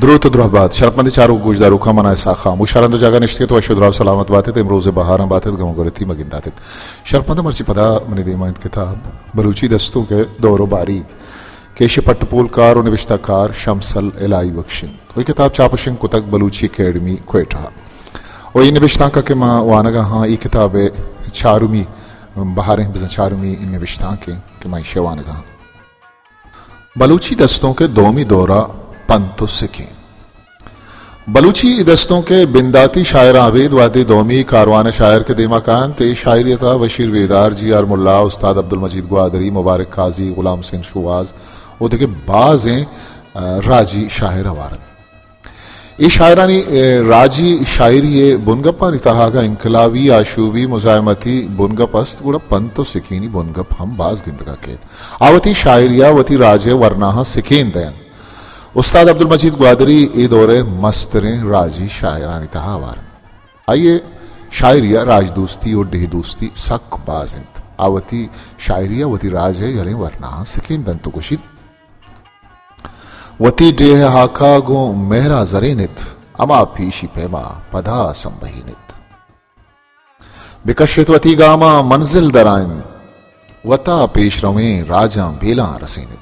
دروت و درہبات، شرپمندیں چاروک گوشداروکاں، من آں اسحاق خاموش، ہر ہند و جاگہ نشتگ ات، وش و دراہ و سلامت بات ات، امروز ءِ بہاراں بات ات، گم و گڑتی مہ گندات ات۔ شرپمنداں، مرچی پدا منی دیما انت کتاب بلوچی دستونک ءِ دور و باریگ کہ ایشی ءِ پٹ پولکار و نبشتہ کار شمسل الہی بخش انت۔ و اے کتاب چاپ و شنگ کتگ بلوچی اکیڈمی کوئٹہ ءَ۔ و اے نبشتانک کہ ما وانگ ءَ آں، اے کتاب ءِ چارمی بہر انت، بزاں چارمی نبشتانک انت کہ ما ایشی ءَ وانگ ءَ آں۔ بلوچی دستونک ءِ دومی دور ءَ پنت و سکین۔ بلوچی دستونک ءِ بنداتی شاعراں ابید وہدے دومی کاروان ءِ شاعر کہ دیما کاینت، اے شاعری ءِ تہا بشیر بیدار، جی آر ملا، استاد عبدالمجید گوادری، مبارک قاضی، غلام حسین شوہاز و دگہ بازیں، آ، راجی شاعر ہوار انت۔ اے شاعرانی، اے، راجی شاعری ءِ بنگپانی تہا اگاں انقلابی، آشوبی، مزاحمتی بنگپ است، گڑا پنت و سکینی بنگپ ہم باز گندگ ءَ کیت۔ آ وتی شاعری ءَ وتی راج ءِ ورناہاں سکین دئینت۔ استاد عبدالمجید گوادری اے دور ءِ مستریں راجی شاعرانی تہا ہوار انت۔ آئی ءِ شاعری ءَ راجدوستی و ڈیہہ دوستی سک باز انت۔ آ وتی شاعری ءَ وتی راج ءِ یلیں ورناہاں سکین دنت و گوشیت، وتی ڈیہہ ءِ ہاکا گوں مہرا زرینت، ہما پیشی پیما پدا سمبہینت۔ بکشت وتی گاماں منزل درائینت، وتا پیش رویں راجاں بیلاں رسینت۔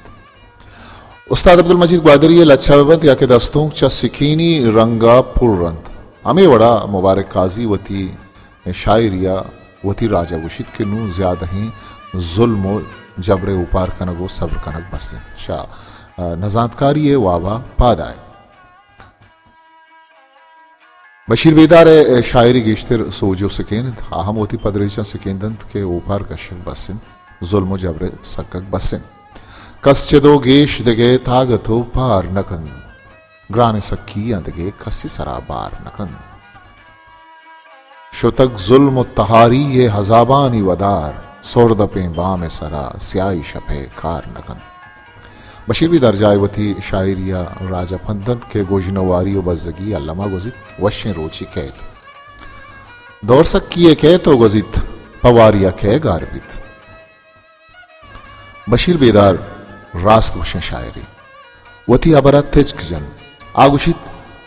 استاد عبدالمجید گوادری ءِ لچہ بہ بنت یا کہ دستونک چہ سکینی رنگ ءَ پر انت، ہمے وڑا مبارک قاضی وتی شاعری ءَ وتی راج ءَ گوشیت کہ نوں زیادہیں ظلم و جبر ءِ اوپار کنگ و صبر کنگ بس انت۔ چہ، آ، نزانتکاری ءِ واب ءَ پاد آئے۔ بشیر بیدار ءِ شاعری گیشتر سوج و سکین انت۔ آ ہم وتی پدریچاں سکین دنت کہ اوپار کشگ بس انت، ظلم و جبر ءِ سکگ بس انت۔ کس چد و گیش دگہ تاگت و پار نہ کنت۔ گرانیں سکی آں دگہ کسی سرا بار نہ کنت۔ شتگ ظلم و تہاری ءِ ہزابانی ودار، سہردپیں بام ءِ سرا سیاہی شپ ءِ کار نہ کنت۔ بشیر بیدار جاہ ءَ وتی شاعری ءَ راج ءَ پندنت کہ گژن و واری و بزگی الما گوزیت، وشیں روچے کئیت۔ دور سکی ءَ کئیت و گوزیت، پہ واری ءَ کئے گار بیت۔ بشیر بیدار راست گوشیں شاعرے۔ وتی ہبر ءَ تچک جنت۔ آ گوشیت،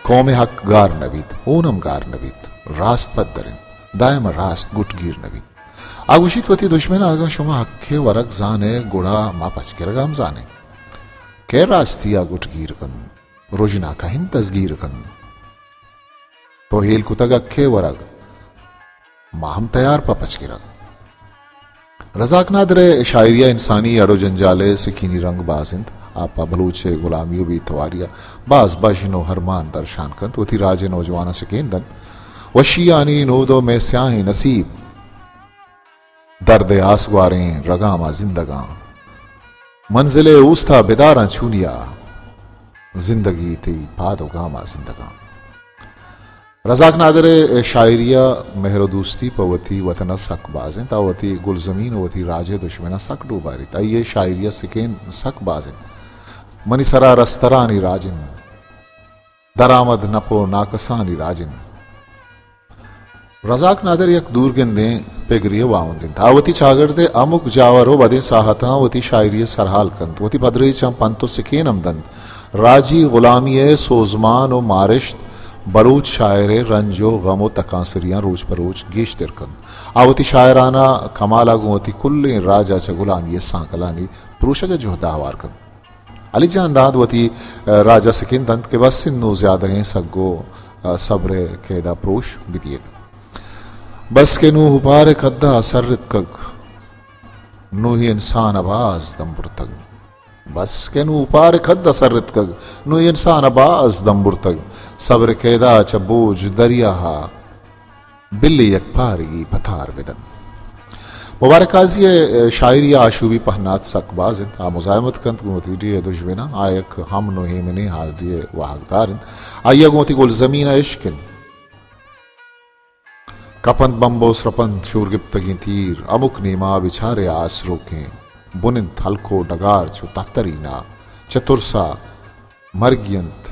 قوم ءِ حق گار نہ بیت، ہون ہم گار نہ بیت، راست پدر انت، دائم راست گٹگیر نہ بیت۔ آ گوشیت، وتی دژمن ءَ اگاں شما حق ءِ ورگ زان ئے، گڑا ما پچ گرگ ءَ ہم زان ایں۔ کئے راستی ءَ گٹگیر کنت، رژناکاں ہند دزگیر کنت۔ تو ہیل کتگ حق ءِ ورگ، ما ہم تیار پہ پچ گرگ۔ رزاق نادر ءِ شاعری ءَ انسانی اڑ و جنجال ءِ سکینی رنگ باز انت۔ آ پہ بلوچ ءِ گلامی و بے تواری ءَ باز بژن و ارمان درشان کنت، وتی راج ءِ نوجواناں سکین دنت۔ وشیانی نود و مئے سیاہیں نصیب، درد ءِ آس گواریں رگاں ما زندگاں۔ منزل ءِ اوست ءَ بداراں چونیا، زندگی تئی پاد و گام ءَ زندگاں۔ رزاق نادر ءِ شاعری ءَ مہر و دوستی پہ وتی وطن ءَ سک باز انت۔ آ وتی گلزمین و وتی راج ءِ دژمن ءَ سک ڈوباریت۔ آئی ءِ شاعری ءَ سکین سک باز انت۔ منی سرا رسترانی راج انت، درآمد نپ و ناکسانی راج انت۔ رزاق نادر یک دورگندیں پگرے ءِ واہند انت۔ آ وتی چاگرد ءِ ہمک جاور و بدیں ساہتاں وتی شاعری ءِ سرحال کنت، وتی پدریچاں پنت و سکین ہم دنت۔ راجی غلامی ءِ سوزمان و مارشت بلوچ شاعر ءِ رنج و غم و تکانسریاں روچ پہ روچ گیشتر کنت۔ آ وتی شاعرانہ کمال ءَ گوں وتی کلیں راج ءَ چہ غلامی ءِ سانکلانی پروشگ ءِ جہد ءَ ہوار کنت۔ علی جان داد وتی، ء، راج ءَ سکین دنت کہ بس انت نوں زیادہیں سگ و، ء، صبر ءِ قید ءَ پروش بدیت۔ بس کہ نوں اوپار ءِ کد ءَ سر رتکگ، نوں اے انسان ءَ باز دم برتگ۔ بس کہ نوں اوپار ءِ کد ءَ سر رتکگ، نوں اے انسان ءَ باز دم برتگ۔ صبر ءِ قید ءَ چہ بوج دریا ءَ بلے یک پارگی پتار بدنت۔ مبارک قاضی ءِ شاعری ءَ آشوبی پہنات سک باز انت۔ آ مزاحمت کنت گوں وتی ڈیہہ ءِ دژمناں۔ آ یک امن و ایمنیں ہادی ءِ واہگدار انت۔ آئی ءَ گوں وتی گلزمین ءَ عشق انت۔ کپنت بمب و سرپنت شورگپتگیں تیر، ہمک نیما بچارے آسروکیں۔ بن انت ہلک و ڈگار چو تہترینا، چہ ترسا مرگی انت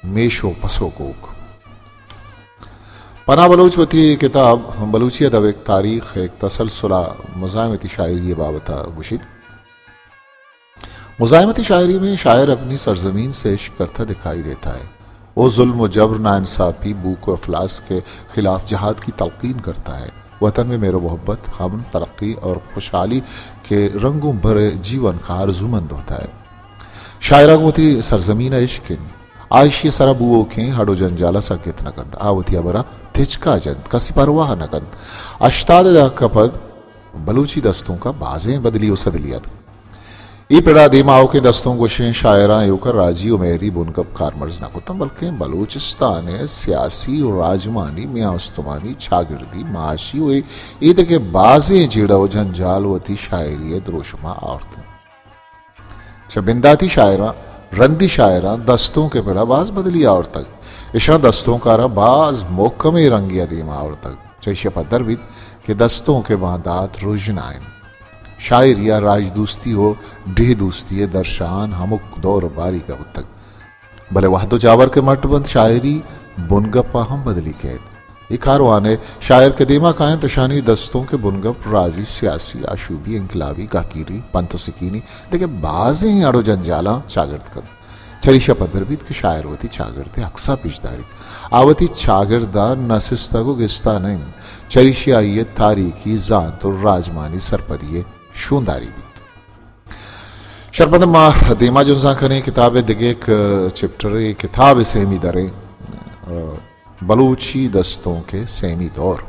میش و پسو گوک۔ پناہ بلوچ وتی کتاب بلوچی ادب ایک تاریخ ایک تسلسل ءَ مزاحمتی شاعری ءِ بابت ءَ گوشیت، مزاحمتی شاعری میں شاعر اپنی سرزمین سے عشق کرتا دکھائی دیتا ہے۔ وہ ظلم و جبر، ناانصافی، بھوک و افلاس کے خلاف جہاد کی تلقین کرتا ہے۔ وطن میں مہر و محبت، امن، ترقی اور خوشحالی کے رنگوں بھرے جیون کا آرزومند ہوتا ہے۔ شاعرہ گوں وتی سرزمین ء عشق انت۔ آ ایشی ء سرا بوؤکیں ہڑ و جنجال ء سگت نہ کنت۔ آ وتی ہبر ء تچکا جنت، کسی پرواہ نہ کنت۔ ہشتاد ء دہک ء پد بلوچی دستونک ء بازیں بدلی و سدلی اتک۔ اے پڑ ء دیما آؤکیں دستونک گوشیں شاعراں ایوک ء راجی و مہری بنگپ کارمرز نہ کتنت، بلکیں بلوچستان ء سیاسی و راجمانی، میان استمانی، چاگردی، معاشی و اے، اے دگہ بازیں جیڑہ و جنجال وتی شاعری ء دروشم ء آورت انت۔ چہ بنداتی شاعراں، رندی شاعراں دستونک ء پڑ ء باز بدلی آورتگ۔ اشاں دستونک ء را باز محکمیں رنگے ء دیما آورتگ۔ چہ ایشی ء پدر بیت کہ دستونک ء باندات رژنا انت۔ شاعری ء راج دوستی و ڈیھ دوستی ء درشان ہمک دور باریگ ء بوتگ۔ بلے وہد و جاور کہ مٹ بنت، شاعری بنگپ ء ہم بدلی کیت۔ اے کاروان ء شاعر کہ دیما کاینت، اشانی دستونک ء بنگپ راجی، سیاسی، آشوبی، انقلابی، گہگیری، پنت و سکینی، دگہ بازیں اڑ و جنجالاں چاگرد کنت۔ چریشی ء پدر بیت کہ شاعر وتی چاگرد ء عکس ء پیش داریت۔ آ وتی چاگرد ء نہ سستگ و گستا نہ انت، چریشی ء آئی ء تاریخی، زانت و راجمانی سرپدی ء شونداری بیت۔ شرپد ما دیما جنزان کنیں کتاب ء دگہ یک چپٹرے، کتاب ء سیمی دریں، ء، بلوچی دستونک ء سیمی دور۔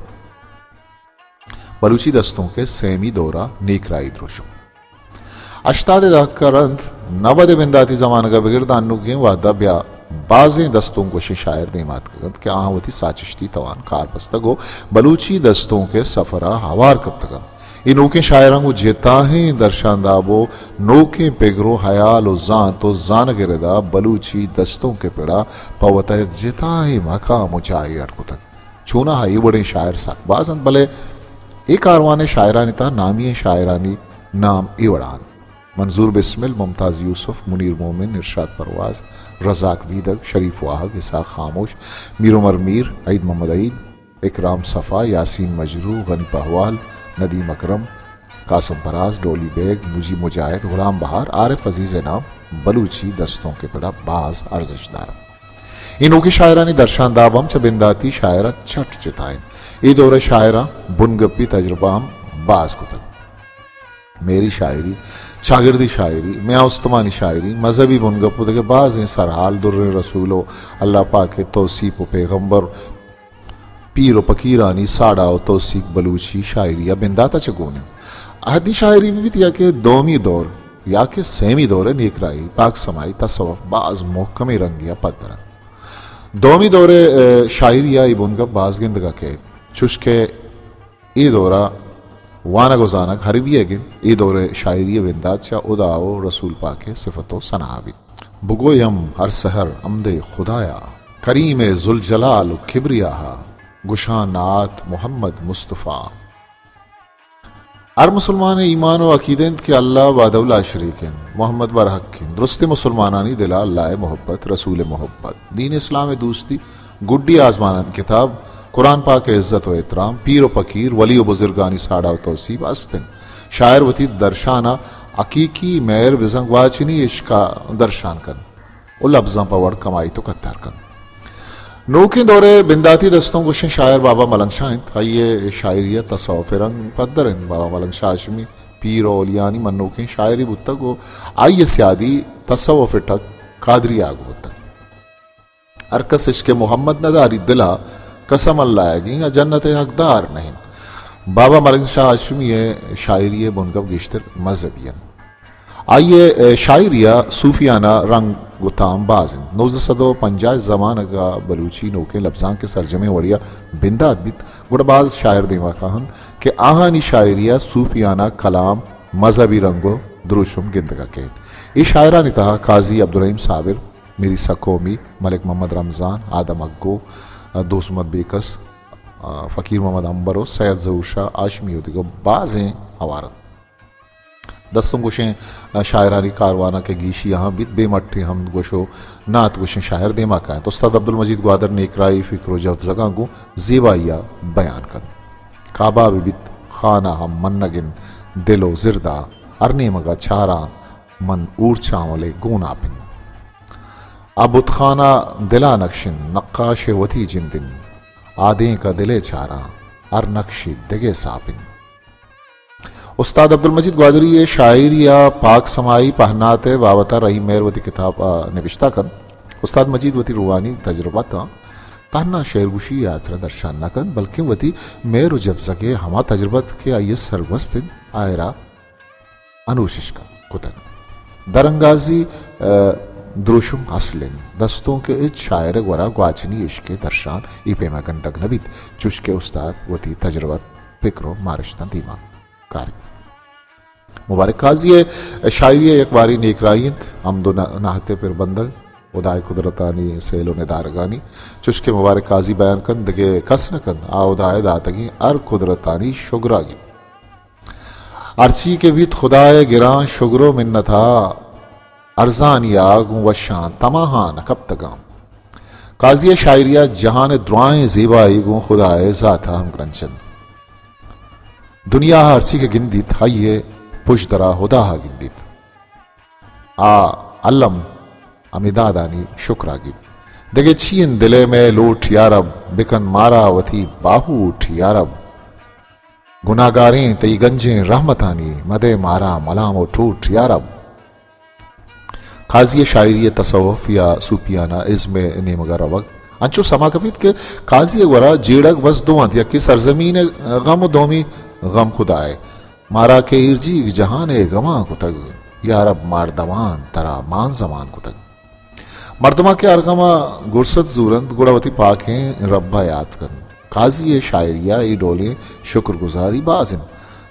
بلوچی دستونک ء سیمی دور ء نیکراہی دروشم۔ ہشتاد ء دہک ء رند نود ء بنداتی زمانگ ء بگر داں انوگیں وہد ء بیا بازیں دستونک گوشیں شاعر دیما اتکگ انت کہ آہاں وتی ساچشتی توان کار بستگ و بلوچی دستونک ء سفر ء ہوار کپتگ انت۔ اے نوکیں شاعراں گوں جتاہیں درشانداب و نوکیں پگر و ہیال و زانت و زانگ ء ردا بلوچی دستونک ء پڑا پہ وتا یک جتاہیں مقام و جاہے اڈ کتگ۔ چوناہا اے وڑیں شاعر سک باز انت، بلے اے کاروان ء شاعرانی تہا نامی ئیں شاعرانی نام اے وڑا انت: منظور بسمل، ممتاز یوسف، منیر مومن، ارشاد پرواز، رزاق دیدگ، شریف واہگ، اسحاق خاموش، میر عمر میر، عید محمد عید، اکرام صفا، یاسین مجروح، غنی پہوال، ندیم اکرم، قاسم پراز، ڈولی بیگ، مجیب مجاہد، غلام بہار، عارف عزیز ء نام بلوچی دستونک ء پڑا باز ارزشت دار انت۔ اے نوکیں شاعرانی درشانداب ہم چہ بنداتی شاعراں چٹ جتا انت۔ اے دور ء شاعراں بنگپی تجربہ ہم باز کتگ۔ مہری شاعری، چاگردی شاعری، میان استمانی شاعری، مذہبی بنگپ و دگہ بازیں سرحال، دریں رسول و اللہ پاک ء توسیپ و پیغمبر، پیر و پکیرانی ساڑا و توسیپ بلوچی شاعری ء بندات ء چہ گون انت۔ اہدی شاعری بہ بیت یا کہ دومی دور یا کہ سیمی دور ء نیکراہی، پاک سمائی، تصوف باز محکمیں رنگے ء پدر انت۔ دومی دور ء، ء، شاعری ء اے بنگپ باز گندگ ء کئیت، چوش کہ اے دور ء وانگ و زانگ ہر بیگ انت۔ اے دور ء شاعری ء بندات چہ ہدا و رسول پاک ء صفت و ثنا بیت۔ بگویم ہر سحر حمد خدایا، کریم ذوالجلال و کبریاہا، گشان نعت محمد مصطفی۔ ہر مسلمان ء ایمان و عقیدہ انت کہ اللہ وحدہ لا شریک انت، محمد برحق انت۔ درستیں مسلمانانی دل ء اللہ ء محبت، رسول ء محبت، دین اسلام ء دوستی، گڈی آزمانانی کتاب، قرآن پاک ء عزت و احترام، پیر و پکیر، ولی و بزرگانی ساڑا و توسیپ است انت۔ شاعر وتی درشان ء حقیقی مہر بزاں گواچنی عشق ء درشان کنت و لبزاں پہ وڑ کمائیت و کتار کنت۔ نوکیں دور ء بنداتی دستونک گوشیں شاعر بابا ملنگ شاہ انت۔ آئی ء شاعری ء تصوف ء رنگ پدر انت۔ بابا ملنگ شاہ ہاشمی پیر و اولیانی منوکیں شاعرے بوتگ و آئی ء سیادی تصوف ء ٹک قادری آگ بوتگ۔ ہر کس عشق محمد نداری دلا، قسم اللہ ء گیں ء جنت ء حقدار نہ انت۔ بابا ملنگ شاہ ہاشمی ء شاعری ء بنگپ گیشتر مذہبی انت۔ آئی ء شاعری ء صوفیانہ رنگ و تام باز انت۔ نوزدہ سد و پنجاہ ء زمانگ ء بلوچی نوکیں لبزانک ء سرجمیں وڑے ء بندات بیت، گڑا باز شاعر دیما کاہنت کہ آہانی شاعری ء صوفیانہ کلام، مذہبی رنگ و دروشم گندگ ء کئیت۔ اے شاعرانی تہا قاضی عبدالرحیم صابر، میری سکومی، ملک محمد رمضان، آدم اگو، دوست محمد بیکس، فقیر محمد امبر و سید ظہور شاہ ہاشمی و دگہ بازیں ہوار انت۔ دستونک گوشیں شاعرانی کاروان ء کہ گیشی آہاں بیت، بے مٹیں ہمد گوش و نعت گوشیں شاعر دیما کاینت۔ استاد عبدالمجید گوادر نیکراہی، فکر و جبزگاں گوں زیبائی ء بیان کنت۔ کعبہ بہ بیت خانہ ہم منگ انت، دل و زردا ہر نیمگا چاراں من ہور چانولے گوناپ انت۔ آ بتخانہ دل ءَ نقش انت، نقاش ءِ وتی جند انت۔ آدینک ءَ دل ءِ چاراں، ہر نقشے دگہ ساپ انت۔ استاد عبدالمجید گوادری ءِ شاعری ءِ پاک سمائی پہنات ءِ بابت ءَ رحیم مہر وتی کتاب ءَ نبشتہ کنت۔ استاد مجید وتی روحانی تجربتاں تہنا شعر گوشی ءِ ہاترا درشان نہ کنت، بلکیں وتی مہر ءُ جبزگ ءِ ہما تجربت کہ آئی ءِ سرگوست انت، آئرا انوشش کتگ۔ درانگازی، ءَ، دروشم اصل انت۔ دستونک ءِ ہچ شاعر ءِ گورا گواچنی عشق ءِ درشان اے پیما گندگ نہ بیت، چوش کہ استاد وتی تجربت، پکر ءُ مارشتاں دیما کاریت۔ مبارک قاضی ءِ شاعری ءِ یک باریں نیکراہی انت، حمد ءُ نہ-، نعت ءِ پربندگ، ہدائے قدرتانی سیل ءُ ندارگانی، چوش کہ مبارک قاضی بیان کنت، دگہ کس نہ کنت، آ ہدائے داتگیں ہر قدرتانی شگراگی۔ ہرچی کہ بیت خدائے گراں شگر ءُ منتا، ارزانیا گوں وشاں تماہاں نہ کپتگاں۔ قاضی ءِ شاعری ءَ جہان ءِ دراہیں زیبائی گوں خدائے ذات ءَ ہمگرنچ انت۔ دنیا ءَ ہرچی کہ گندیت، آئی ءِ پژدر ءَ ہدا ءَ گندیت۔ آ الم ہمے دادانی شکر ءَ گیپت۔ دگہ چی انت دل ءِ مئے لوٹ یارب، بکن مارا وتی باہوٹ یارب۔ گناہگاریں تئی گنجیں رحمتانی، مدئے مارا ملام ءُ ٹوٹ یارب۔ قاضی ءِ شاعری ءَ تصوف یا صوفیانہ ازم ءِ نیمگ ءَ روگ انچو سما کپیت کہ قاضی ءِ گورا جیڑگ بس دو انت، یکے سرزمین ءِ غم ءُ دومی غم خدا ءِ۔ مارا کہ ایرجیگ جہان ءِ غماں کتگ، یارب ماردمان ترا مان زمان کتگ۔ مردماں کہ ہر غم ءَ گرست زورنت، گڑا وتی پاکیں رب ءَ یات کنت۔ قاضی ءِ شاعری ءَ اے ڈولیں شکر گزاری باز انت۔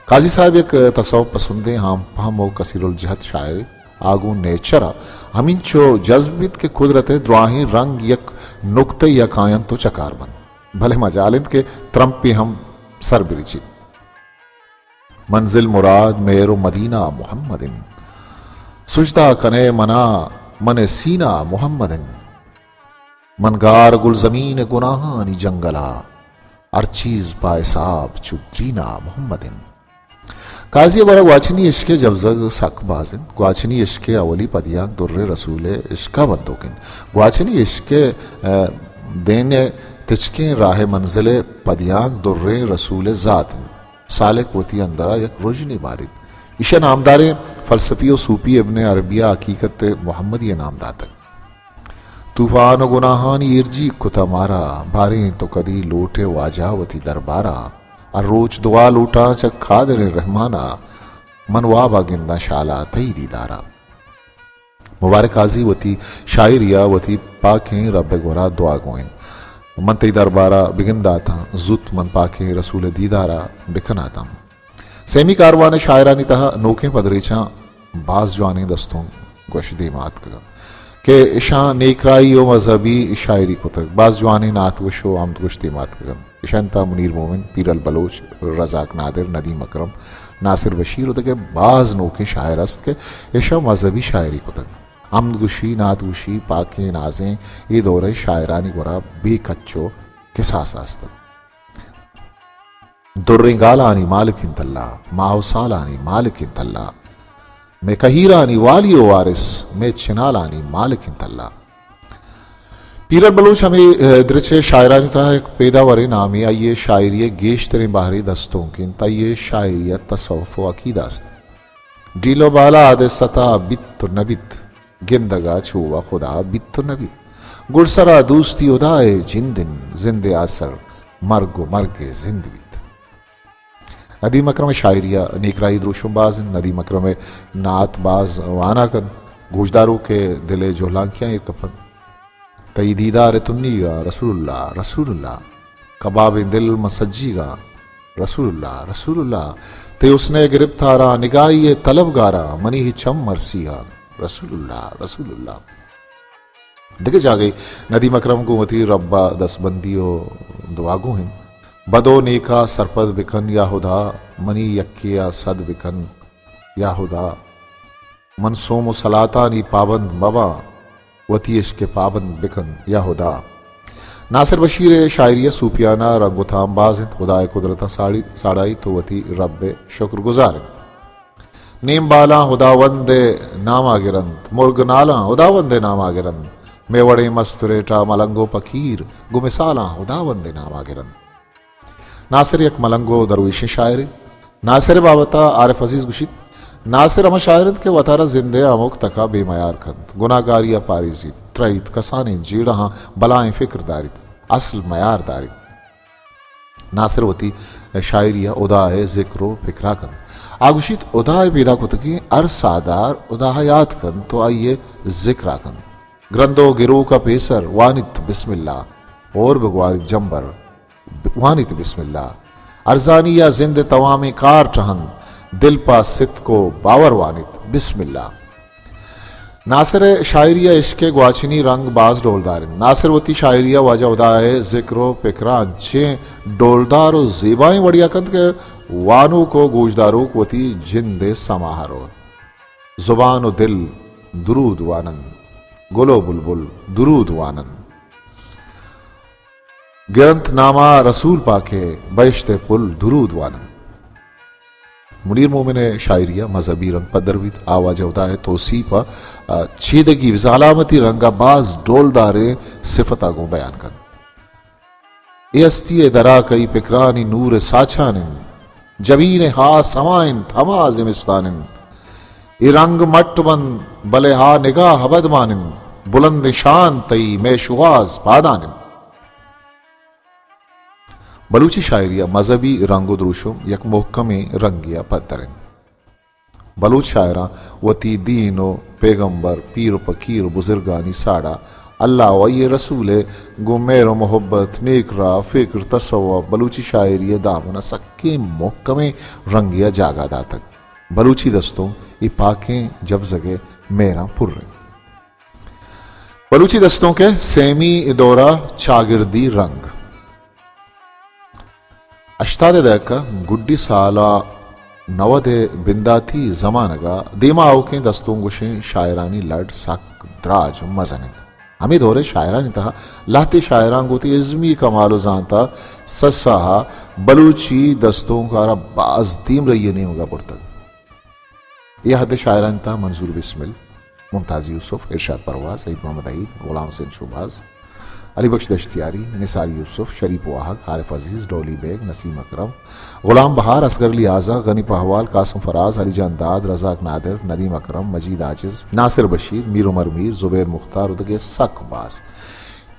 قاضی صاحب یک تصوف پسندیں، ہام پہم ءُ کثیر الجہت شاعرے۔ آ گوں نیچر ءَ ہمینچو جذب بیت کہ قدرت ءِ دراہیں رنگ یک نکتہ ءَ کاینت ءُ چکار بنت۔ بلے مجال انت کہ ترمپے ہم سر برچیت۔ منزل مراد مہر ءُ مدینہ محمد انت۔ سجدہ کنئے منا من سینہ محمد انت۔ من گار گلزمین گناہانی جنگل ءَ، ہر چیز پہ حساب چو دین ءَ محمد انت۔ قاضی ءِ گورا گواچنی عشق ءِ جبزگ سک باز انت۔ گواچنی عشق ءِ اولی پدیانک دریں رسول ءِ عشق ءَ بندوک انت۔ گواچنی عشق ءِ، ءَ، دین ءِ تچکیں راہ ءِ منزل ءِ پدیانک دریں رسول ءِ ذات انت۔ سالک وتی اندر ءَ یک رژنے باریت۔ ایشی ءَ نامداریں فلسفی ءُ صوفی ابن عربی ءَ حقیقت محمدی ءِ نام داتگ۔ طوفان ءُ گناہانی ایرجیگ کتہ مارا، باریں تو کدی لوٹ ئے واجہ وتی دربار ءَ۔ ہر روچ دعا لوٹاں چہ قادر رحمان ءَ، من واب ءَ گنداں شالا تئی دیدار ءَ۔ مبارک قاضی وتی شاعری ءَ وتی پاکیں رب ءِ گورا دعا گون انت۔ من تئی دربار ءَ بگنداتاں، زوت من پاکیں رسول ءِ دیدار ءَ بکناتاں۔ سیمی کاروان ءِ شاعرانی تہا نوکیں پدریچاں باز جوانیں دستونک گوش دیما اتکگ انت کہ اشاں نیکراہی ءُ مذہبی شاعری کتگ۔ باز جوانیں نعت گوش ءُ ہمد گوش دیما اتکگ انت۔ اشانی تہا منیر مومن، پیرل بلوچ، رزاق نادر، ندیم اکرم، ناصر بشیر ءُ دگہ باز نوکیں شاعر است کہ اشاں مذہبی شاعری کتگ۔ ہمد گوشی، نعت گوشی، پاکیں نازیں اے دور ءِ شاعرانی گورا بے کچ ءُ کساس است۔ دریں گالانی مالک انت اللہ، ماہ ءُ سالانی مالک انت اللہ، مئے کہیرانی والی ءُ وارث، مئے چنالانی مالک انت اللہ۔ پیرل بلوچ ہمے، اے، درچ ءِ شاعرانی تہا یک پیداوریں نامے۔ آئی ءِ شاعری ءِ گیشتریں بہرے دستونک انت۔ آئی ءِ شاعری ءَ تصوف ءُ عقیدہ است۔ ڈیل ءُ بالاد ءِ ستا بیت ءُ نہ بیت، گندگ ءَ چو وا خدا بیت ءُ نہ بیت۔ گڈسرا دوستی ہدا ءِ جند انت، زند ءِ آسر مرگ ءُ مرگ ءِ زند بیت۔ ندیم اکرم ءِ شاعری ءَ نیکراہی دروشم باز انت۔ ندیم اکرم ءِ نعت باز وانگ انت، گوشداروک ءِ دل ءِ جہلانکیاں ایر کپ انت۔ تئی دیدار ءِ تنیگا رسول اللہ، رسول اللہ، کبابیں دل من سجیگاں، رسول اللہ، رسول اللہ، تئی حسن ءِ گرپتاراں، نگاہی ءِ طلبگاراں، منی چم مرسیگاں، رسول اللہ، رسول اللہ۔ دگہ جاگہے ندیم اکرم گوں وتی رب ءَ دستبندی ءُ دعا گون انت۔ بد ءُ نیکا سرپد بکن یا ہدا، منی یکے ءَ سد بکن یا ہدا۔ من صوم ءُ صلاتانی پابند مباں، وتی عشق ءِ پابند بکن یا ہدا۔ ناصر بشیر ءِ شاعری ءَ صوفیانہ رنگ ءُ تام باز انت۔ ہدا ءِ قدرتاں ساڑی، ساڑائی تو وتی رب ءِ شکر گزار انت۔ نیم بالاں ہداوند ءِ نام ءَ گرنت، مرگ نالاں ہداوند ءِ نام ءَ گرنت، مئے وڑیں مستریٹا ملنگ و پکیر گوں مثالاں ہداوندے ناما گرنت۔ ناصر یک ملنگ و درویشیں شاعرے۔ ناصر بابتا عارف عزیز گوشیت، ناصر ہما شاعر انت کہ وتارا زندے ہمک تکا بے میار کنت، گناہگاریا پاریزیت، ترہیت، کسانیں جیڑہاں بلائیں فکر داریت، اصل میار داریت۔ ناصر وتی شاعری ء ہدا ء ذکر و فکرا کنت۔ آ گوشیت، ہدا ء پیدا کتگیں ہر ساہدار ہدا ء یات کنت و آئی ء ذکرا کنت۔ گرند و گروک ء پیسر وانیت بسم اللہ، ہور بگواریت جمبر، وانیت بسم اللہ۔ ارزانی ء زند ء توامیں کار ٹہنت، دل پہ ستک و باور وانیت بسم اللہ۔ ناصر ء شاعری ء عشق ء گواچنی رنگ باز ڈولدار انت۔ ناصر وتی شاعری ء واجہ ہدا ء ذکر و پکر ء انچیں ڈولدار و زیبائیں وڑیا کنت کہ وانوک و گوشداروک وتی جند ء سما ء روت۔ زبان و دل درود واننت، گل و بلبل درود واننت۔ گرنت ناما رسول پاک ء، بہشت ء پل درود واننت۔ منیر مومن ء شاعری ء مذہبی رنگ پدر بیت۔ آ واجہ ہدا ء توسیپ ء چیدگی بزاں علامتی رنگ ء باز ڈولداریں صفت ء گوں بیان کنت۔ اے ہستی ء درا کئی پکرانی نور ء ساچان انت۔ جبین ء ہاس ہما انت، ہما زمستان انت۔ اے رنگ مٹ بنت، بلے ہا نگاہ ابد مان انت۔ بلند شان تئی مئے شوہاز پادان انت۔ بلوچی شاعری ء مذہبی رنگ و دروشم یک مہکمیں رنگے ء پدر انت۔ بلوچ شاعراں وتی دین و پیغمبر، پیر و پکیر و بزرگانی ساڑا اللہ و آئی رسول ء گوں مہر و محبت، نیک راہ، فکر، تصوف، بلوچی شاعری ء دامن ء سکیں مہکمیں رنگے ء جاگہ داتگ۔ بلوچی دستونک اے پاکیں جبزگ ء مہراں پر انت۔ بلوچی دستونک ء سیمی دورہ چاگردی رنگ۔ ہشتاد ء دہک ء گڈی سال ء نود ء بنداتی زمانگ ء دیما آؤکیں دستونک گوشیں شاعرانی لڑ سک دراج و مزن انت۔ ہمے دور ء شاعرانی تہا لہتے شاعراں گوں وتی ازمی کمال و زانت ء سسا ء بلوچی دستونک ء را باز دیمرئی ء نیمگ ء برتگ۔ اے عہد ء شاعرانی تہا منظور بسمل، ممتاز یوسف، ارشاد پرواز، عید محمد عید، غلام حسین شوباز، علی بخش دشتیاری، نثار یوسف، شریف واہگ، عارف عزیز، ڈولی بیگ، نسیم اکرم، غلام بہار، اصغر علی آزا، غنی پہوال، قاسم فراز، علی جان داد، رزاق نادر، ندیم اکرم، مجید عاجز، ناصر بشیر، میر عمر میر، زبیر مختار و دگہ سک باز۔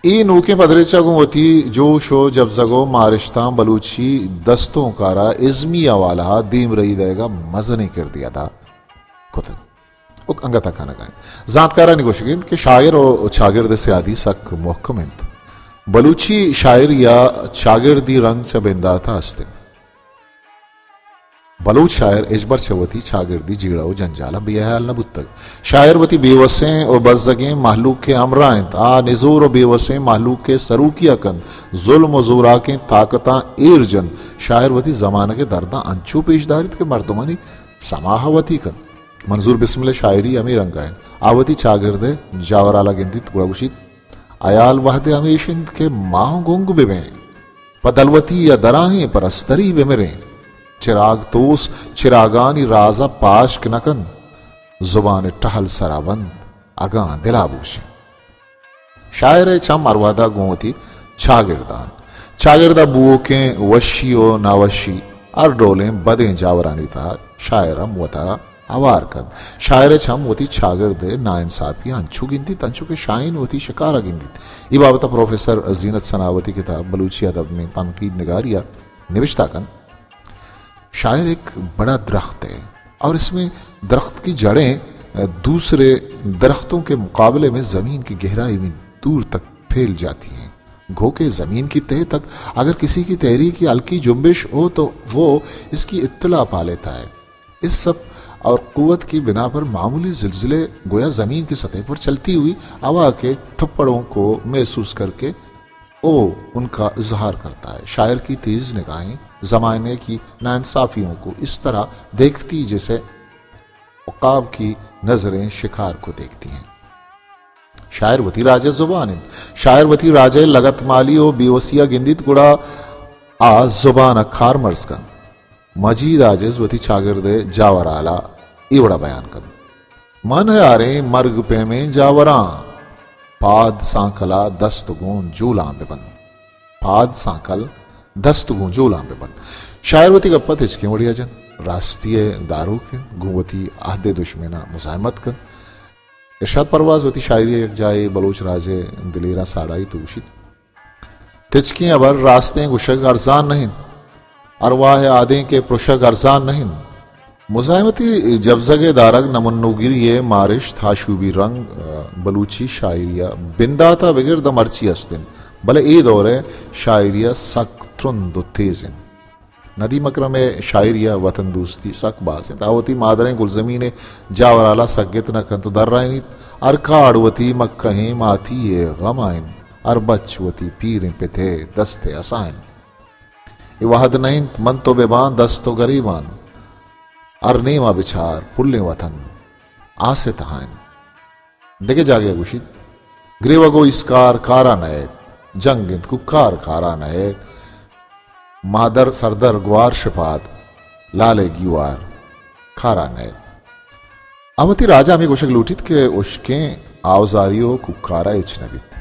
اے نوکیں پدریچ ء گوں وتی جوش و جبزگ و مارشتاں بلوچی دستونک ء را ازمی حوالہ ء دیمرئی دئیگ ء مزنیں کردے ادا کتگ و انگت ء کنگ ء انت۔ زانتکارانی گوشگ انت کہ شاعر و چاگرد ء سیادی سک مہکم انت۔ بلوچی شاعری ء چاگردی رنگ چہ بندات ء است انت۔ بلوچ شاعر ہچبر چہ وتی چاگردی جیڑہ و جنجالاں بے ہیال نہ بوتگ۔ شاعر وتی بے وسیں و بزگیں مہلوک ء ہمراہ انت۔ آ نزور و بے وسیں مہلوک ء سروکی ء کنت، ظلم و زوراکیں طاقتاں ایر جنت۔ شاعر وتی زمانگ ء درداں انچو پیش داریت کہ مردمانی سما ء وتی کنت۔ منظور بسمل ء شاعری ہمے رنگ ء انت۔ آ وتی چاگرد ء جاورالا گندیت گڑا گوشیت، ہیال وہدے ہمیش انت کہ ما گنگ بہ بیں، پہ دلوتی ء دراہیں پرستری بہ مریں۔ چراگ توس چراگانی راز ء پاشک نہ کنت، زبان ء ٹہل سرا بنت اگاں دلا بوشیں۔ شاعر ء چم ہر وہدا گوں وتی چاگردان، چاگرد ء بوؤکیں وشی و ناوشی، ہر ڈولیں بدیں جاورانی تہا شاعر ہم وتارا ہوار کنت۔ شاعر ء چم وتی چاگرد ء ناانصافی انچو گندیت، انچو کہ شاہین وتی شکار ء گندیت۔ اے بابت ء پروفیسر زینت ثنا وتی کتاب بلوچی ادب میں تنقید نگاری ء نبشتہ کنت، شاعر ایک بڑا درخت ہے اور اس میں درخت کی جڑیں، اے، دوسرے درختوں کے مقابلے میں زمین کی گہرائی میں دور تک پھیل جاتی ہیں۔ گو کہ زمین کی تہہ تک اگر کسی کی تحریکی ہلکی جنبش ہو تو وہ اس کی اطلاع پا لیتا ہے۔ اس سب اور قوت کی بنا پر معمولی زلزلے گویا زمین کی سطح پر چلتی ہوئی ہوا کے تھپڑوں کو محسوس کر کے وہ ان کا اظہار کرتا ہے۔ شاعر کی تیز نگاہیں زمانے کی ناانصافیوں کو اس طرح دیکھتی جیسے عقاب کی نظریں شکار کو دیکھتی ہیں۔ شاعر وتی راج ء زبان انت۔ شاعر وتی راج ء لگت مالی و بیوسی ء گندیت گڑا آ زبان ء کارمرز کنت۔ مجید عاجز وتی چاگرد ء جاور حال ء اے وڑا بیان کنت۔ من یاریں مرگ پیمیں جاوراں، پاد سانکلا دست گوں جولاں بہ بند۔ پاد سانکل دست گوں جولاں بہ بند۔ شاعر وتی گپ ءَ تچکیں وڑے ءَ جنت، راستی ءِ داروک انت، گوں وتی عہد ءِ دژمن ءَ مزاحمت کنت۔ ارشاد پرواز وتی شاعری ءَ یک جاہے بلوچ راج ءِ دلیراں ساڑایت ءُ گوشیت، تچکیں ہبر راستیں گوشگ ارزان نہ انت، ارواہ ءِ آدینک ءِ پرشگ ارزان نہ انت۔ مزاحمتی جبزگ ءِ دارگ، نمنوگری ءِ مارشت، آشوبی رنگ، بلوچی شاعری ءِ بندات ءَ بگر داں مرچی است انت، بلے اے دور ءِ شاعری ءَ سک ترند ءُ تیز انت۔ ندیم اکرم ءِ شاعری ءَ وطن دوستی سک باز انت۔ آ وتی مادریں گلزمین ءِ جاورال ءَ سگت نہ کنت ءُ درائینیت، ہر کاڑ وتی مکہیں ماتی ءِ غم ءَ انت، ہر بچ وتی پیریں پت ءِ دست ءِ ہسا انت۔ اے وہد نہ انت من تو بہ باں دست ءُ گریبان، ہر نیم ءَ بچار پلیں وطن آس ءِ تہا انت۔ دگہ جاگہے ءَ گوشیت، گریوگ ءُ ایسکار کارا نئیت، جنگ انت کوکار کارا نئیت، مادر سردر گوار شپاد، لال ءِ گیوار کارا نئیت۔ آ وتی راج ءَ ہمے گوشگ لوٹیت کہ ہشکیں آوزاری ءُ کوکار ءَ ہچ نہ بیت۔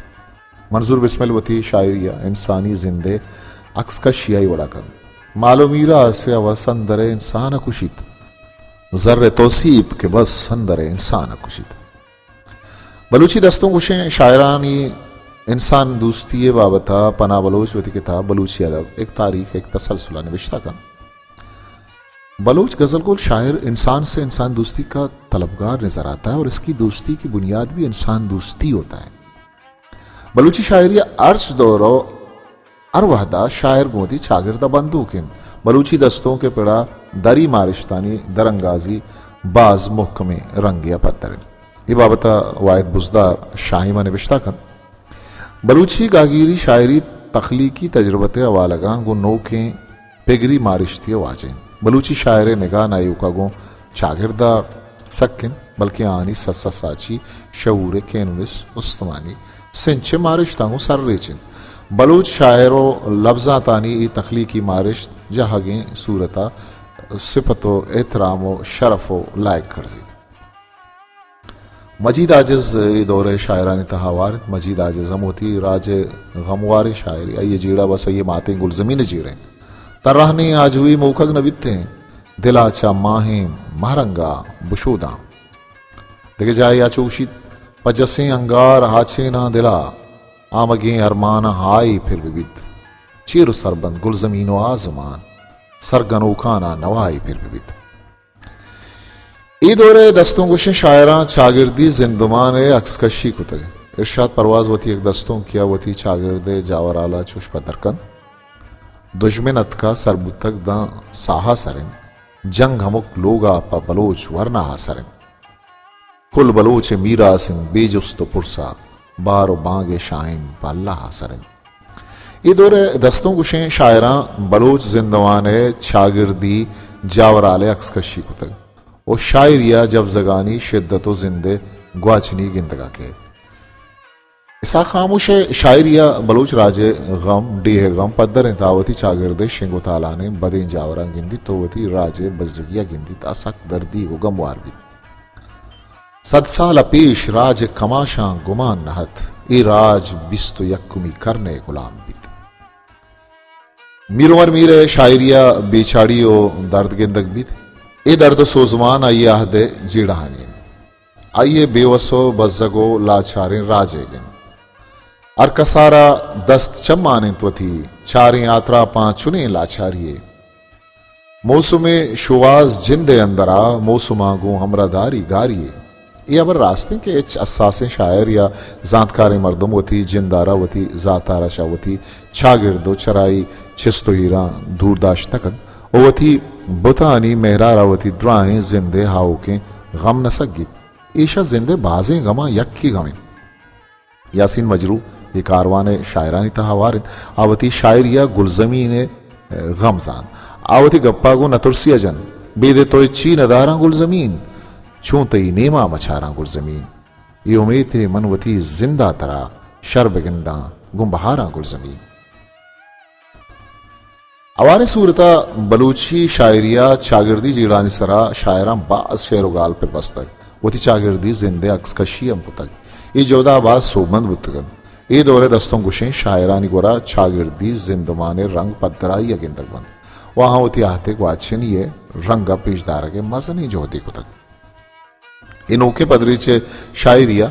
منظور بسمل وتی شاعری ءَ انسانی زند ءِ عکس کشی ءِ وڑا کنت۔ مال ءُ میراث ءِ ہوس اندر ءِ انسان ءَ کشیت۔ زر ءِ توسیپ کہ بس اندر ءِ انسان ءَ کشیت۔ بلوچی دستوں گوشیں شاعرانی انسان دوستی ءِ بابت ءَ پناہ بلوچ وتی کتاب بلوچی ادب، ایک تاریخ، ایک تسلسل ءَ نبشتہ کنت۔ بلوچ غزل گل شاعر انسان سے انسان دوستی کا طلبگار نظر آتا ہے اور اس کی دوستی کی بنیاد بھی انسان دوستی ہوتا ہے۔ بلوچی شاعری ءِ ہرچ دور ءُ ہر وہدا شاعر گوں وتی چاگرد ءَ بندوک انت۔ بلوچی دستونک ءِ پڑا دری مارشتانی درانگازی باز مھکمیں رنگے ءَ پدر انت۔ اے بابت ءَ واحد بزدار شاہیم ءَ نبشتہ کنت، بلوچی گہگیری شاعری تخلیقی تجربت ءِ حوالگاں گوں نوکیں پگری مارشتی ءَ واجہ انت۔ بلوچی شاعر ءِ نگاہ نا ایوکا گوں چاگرد ءَ سک انت، بلکیں آہانی سس ءُ ساچی، شعور ءِ کینوس، استمانی سنچ ءِ مارشتاں گوں سرریچ انت۔ بلوچ شاعر ءُ لبزانتانی اے تخلیقی مارشت جہگیں صورت ءَ صفت ءُ احترام ءُ شرف ءُ لائق کرزیت۔ مجید عاجز اے دور ءِ شاعرانی تہا ہوار انت۔ مجید عاجز ہم وتی راج ءِ غمواریں شاعرے، آئی ءِ جیڑہ بس آئی ءِ ماتیں گلزمین ءِ جیڑہ انت۔ ترہنیں آجوئی موکگ نہ بیتیں، دل ءَ چہ ماہیں مہرنگ ءَ بشوداں۔ دگہ جاہے ءَ چو گوشیت، پہ جسیں انگار ہاچیناں دل ءَ، آمگیں ارماناں ہائی پر بہ بیت۔ چیر ءُ سربند گلزمین ءُ آزمان، سرگنوکاناں نوائی پر بہ بیت۔ اے دور ءِ دستوں گوشیں شاعراں چاگردی زندمان ءِ عکس کشی کتگ۔ ارشاد پرواز وتی یک دستونکے ءَ وتی چاگرد ءِ جاورال ءَ چوش پدر کنت، دژمن اتکا سر بوتگ داں ساہ ءَ سر انت، جنگ ہمک لوگ ءَ پہ بلوچ ورنا ءَ سر انت۔ کل بلوچ ءِ میراث انت بے جست ءُ پرسا، بار ءُ بانگ ءِ شاہین پہ اللہ ءَ سر انت۔ اے دور ءِ دستوں گوشیں شاعراں بلوچ زندمان ءِ چاگردی جاورال ءِ عکس کشی کتگ ءُ شاعری ءَ جبزگانی شدت ءُ زند ءِ گواچنی گندگ ءَ کیت۔ اسحاق خاموش ءِ شاعری ءَ بلوچ راج ءِ غم، ڈیھ ءِ غم پدر انت۔ آ وتی چاگرد ءِ شنگ ءُ تالانیں بدیں جاوراں گندیت ءُ وتی راج ءِ بزگی ءَ گندیت۔ آ سک دردیگ ءُ گموار بیت۔ صد سال ءَ پیش راج ءِ کماشاں گمان نہ ات، اے راج بیست ءُ یکمی کرن ءِ گلام بیت۔ میر عمر میر ءِ شاعری ءَ بے چاڑی ءُ درد گندگ بیت۔ اے درد ءُ سوزمان آئی ءِ عہد ءِ جیڑہانی انت۔ آئی ءِ بے وس ءُ بزگ ءُ لاچاریں راج ءِ گند۔ ہر کسارا دست چمان انت وتی، چاریں آتراپاں چنیں لاچاری ءِ۔ موسم ءِ شوہاز جند ءِ اندرا، موسماں گوں ہمراہ داری گاری ءِ۔ اے ہبر راست انت کہ ہچ حساسیں شاعر یا زانتکاریں مردم وتی جند ءَ را، وتی ذات ءَ را چہ وتی چاگرد ءُ چرائی چست ءُ ایراں دور داشت نہ کنت ءُ وتی بتانی مہر ءَ را وتی دراہیں زند ءِ آؤکیں غم نہ سگیت۔ ایشاں زند ءِ بازیں غماں یکے غم انت۔ یاسین مجروح اے کاروان ءِ شاعرانی تہا ہوار انت۔ آ وتی شاعری ءَ گلزمین ءِ غم زانت۔ آ وتی گپ ءَ گوں نترسی ءَ جنت، بید ءِ تو ہچی نداراں گلزمین، چون تئی نیما مچاراں گلزمین۔ اے امیت ءَ من وتی زند ءَ ترا شر بگنداں گوں بہاراں گلزمین۔ ہواریں صورت ءَ بلوچی شاعری ءَ چاگردی جیڑھانی سرا شاعراں باز شعر ءُ گال پر بستگ، وتی چاگردی زند ءِ عکس کشی ہم کتگ۔ اے جہد ءَ باز سوبمند بوتگ انت۔ اے دور ءِ دستونک گوشیں شاعرانی گورا چاگردی زندمان ءِ رنگ پدرائی ءَ گندگ بنت ءُ آہاں وتی آہت ءِ گواچنی ءِ رنگ ءَ پیش دارگ ءِ مزنیں جہدے کتگ۔ اے نوکیں پدریچ ءِ شاعری ءَ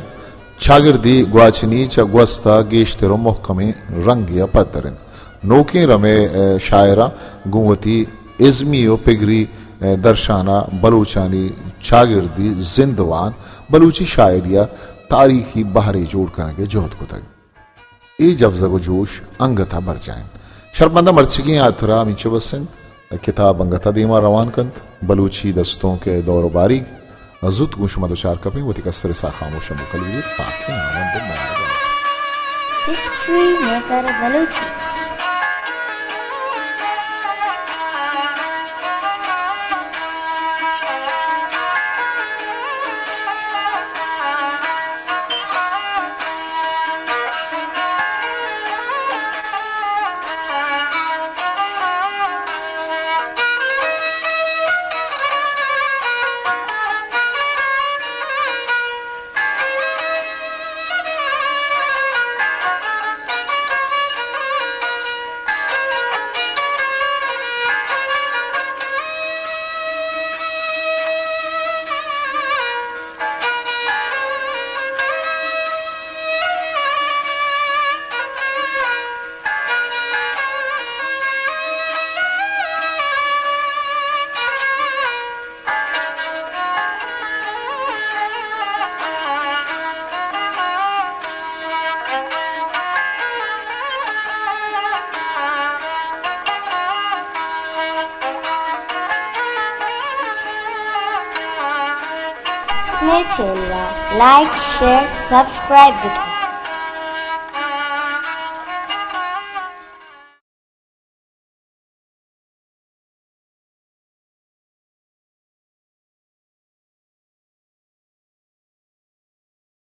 چاگردی گواچنی چہ گوست ءَ گیشتر ءُ مھکمیں رنگے ءَ پدر انت۔ نوکیں رم ءِ، ءَ، شاعراں گوں وتی ازمی ءُ پگری، ءَ، درشان ءَ بلوچانی چاگردی زندوان بلوچی شاعری ءِ تاریخی بہرے جوڑ کنگ ءِ جہد کتگ۔ اے جوزگ ءُ جوش انگت ءَ برجاہ انت۔ شرپمنداں، مرچیگیں ہاترا ہمینچو بس انت۔ کتاب انگت ءَ دیما روان کنت۔ بلوچی دستونک ءِ دور ءُ باریگ زوت گوں شما دچار کپیں۔ وتی کستر ءِ ساہ خاموش ءُ موکل بہ بیت۔ پاکیں ہاوند ءِ میار بات۔ History maker Balochi. مئے چینل ءَ لائک، شیئر، سبسکرائب بکن۔